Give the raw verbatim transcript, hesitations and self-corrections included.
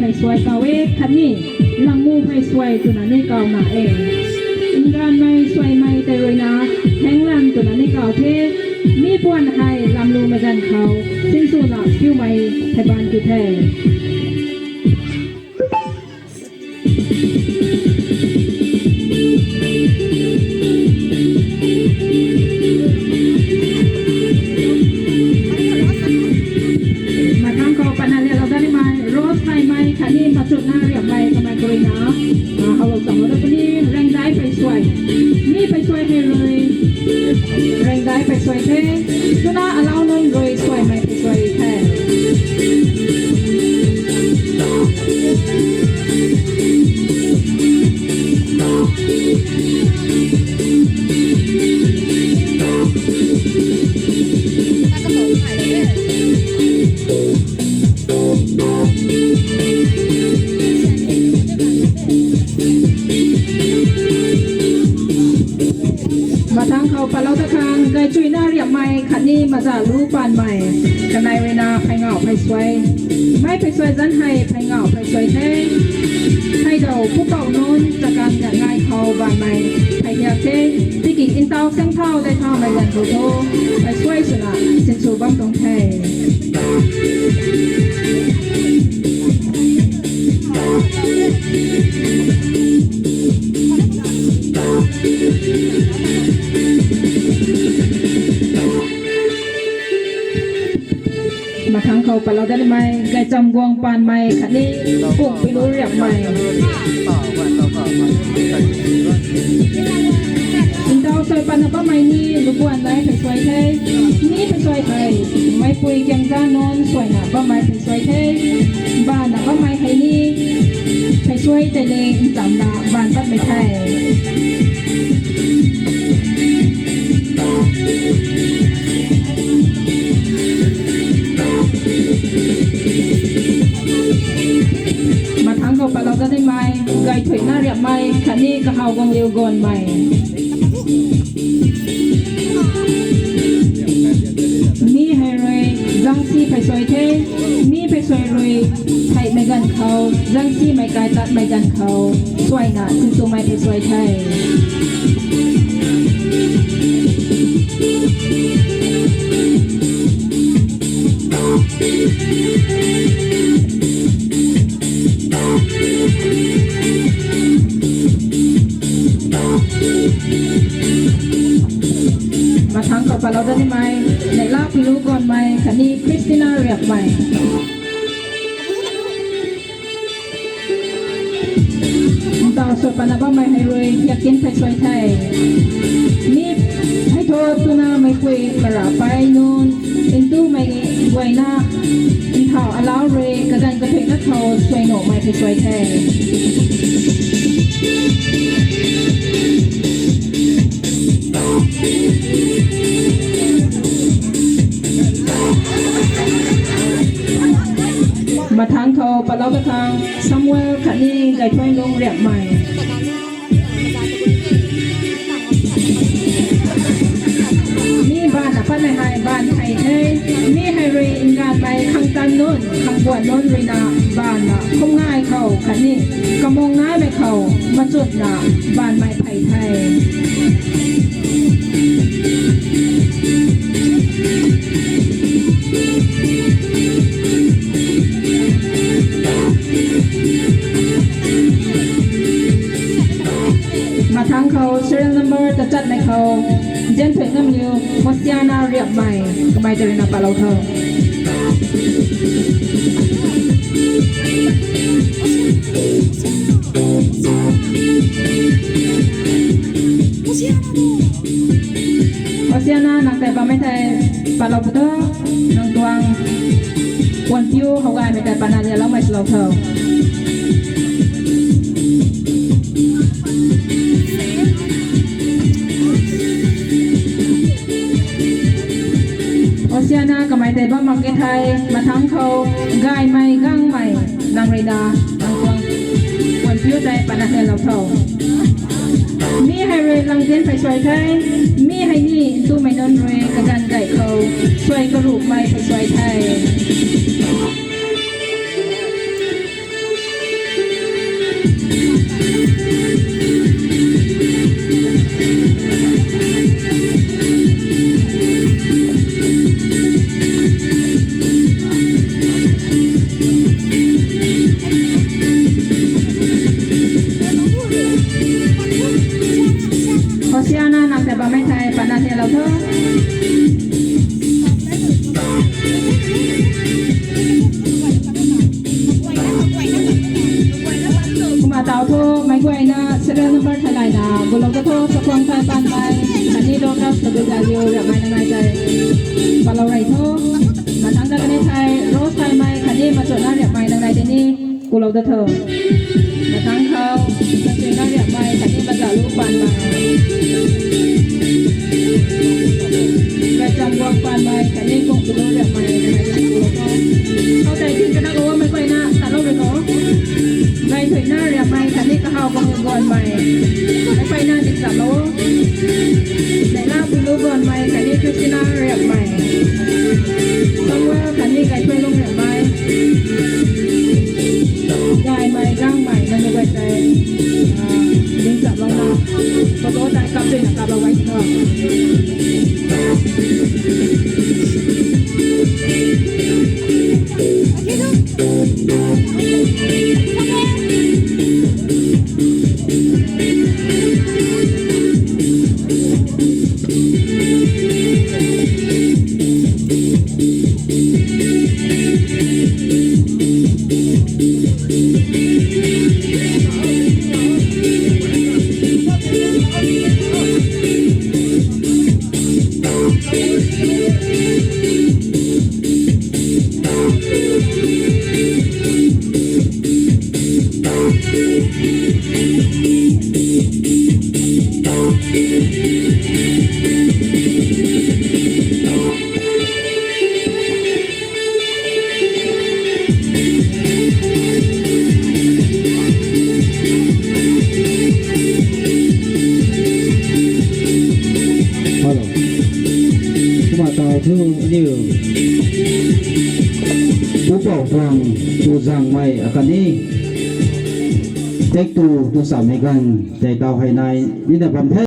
Phey suai kaw e, khatni Langmu phey suai twna ni kaw na e. Nganvmei suaimei tei ruina Henglan twna ni kaw the. Mi puan hei lamlumei ganv khou sinswna piumei hei baan ki the. Mathangc khou patna lialou dat nimei Rose Phaymei khatni Machutna Riapmei kamei khou ruina, ah, hello, tangc dat puni Rengdai phey suai. Mi phey suai hei rui Rengdai phey suai the. Twna alau nunc rui suaimei phey suai the. Mathangc khou patlou dat khang Gaychuina Riapmei khatni Mazalu Panmei kanei ruina phey ngauh phey suai. Mi phey suai zanc hei phey ngauh phey suai the. Hei dou pupouh nunc chakan ngai khou bammei phey hiak the. Tiki ntau seng thau dei thaumei ganv khou thu phey suai swna sinsw bam tuang the. Mathangc khou patlou dat nimei Gaychamguang Panmei khatni Pukpilu Riapmei. Ntau suai patna bammei ni Lupuan Nai phey suai the. Mi phey suai hei Meipui Kiangza nunc suaina bammei phey suai the. Baanvna bammei hei ni phey suai tei le nchamna baanv patmei the. Mathangc khou patlou dat nimei Gaythuina Riapmei khatni Kahawguangliu Gonmei. Mi hei rui Zangsi phey suai the. Mi phey suai rui theihmei ganv khou, Zangsimei kai tatmei ganv khou suaina sinswmei phey suai the. Mathangc khou patlou dat nimei Neihla Pilu Gonmei khatni Christina Riapmei. Ntau suai patna bammei hei rui hiak kin phey suai the. Mi hei thu twna meipui mara pei nunc ntumei guayna nthau alau rui kaganv kathuina khou suai nuhmei phey suai the. Mathangc khou patlou dat khang Samuel khatni Gaithuailung Riapmei. Mi baanvna patmei hei baanv phey the. Mi hei rui nganvmei Khangtan nunc, Khangbuan nunc ruina baanvna khum ngai khou khatni kamung naimei khou machutna baanvmei phey the. Mathangc khou serial number tachatmei khou Jenthuai Ngamliu, Hosiana Riapmei, kamei tei ruina patlou tho. Hosiana, nang tei bammei tei patlou pu tho, nang tuang puanpiu howgaymei tei patna lialoumei swlou tho. Hosiana kamei tei bam mak e thei, mathangc khou gaymei gangmei nang ruina nang tuang puanpiu tei patna lialou tho. Mi hei rui langzin phey suai the. Mi hei ni ntumei nunc rui kaganv gay khou suai karumei phey suai the. Siana nang ta bammei thei patna thialou tho. Kumna taw tho, meic guayna serial number theilayna gulou ta tho, Chakhwang Thai Panmei khatni Dorcas Sadudailiu Riapmei nang nai tei patlou rey tho. Mathangc ta kanei thei Rose Thaimei khatni Machutna Riapmei nang nai tei ni kulou da tho. Mathangc khou Machutna Riapmei khatni Mazalu Panmei, Gaychambuang Panmei khatni Kungpulu Riapmei nang nai tei ni kulou tho. Khou tei thin kana kawmei guayna tatlou rey tho. Gaithuina Riapmei khatni Kahaw Kangmubuanmei, meic guayna dingchaplou. Neihla Pulu Buanmei khatni Christina Riapmei, Samuel khatni Gaithuilung Riapmei, Gaymei Gangmei nangniw guay tei dingchaplouna photo tei kap ruina kaplou guay tho. Hello. Kumna taw thu aniu Pu Poutuang, Pu Zangmei akhatni Tektu, Pu Samei ganv tei taw hei nai nina bam the.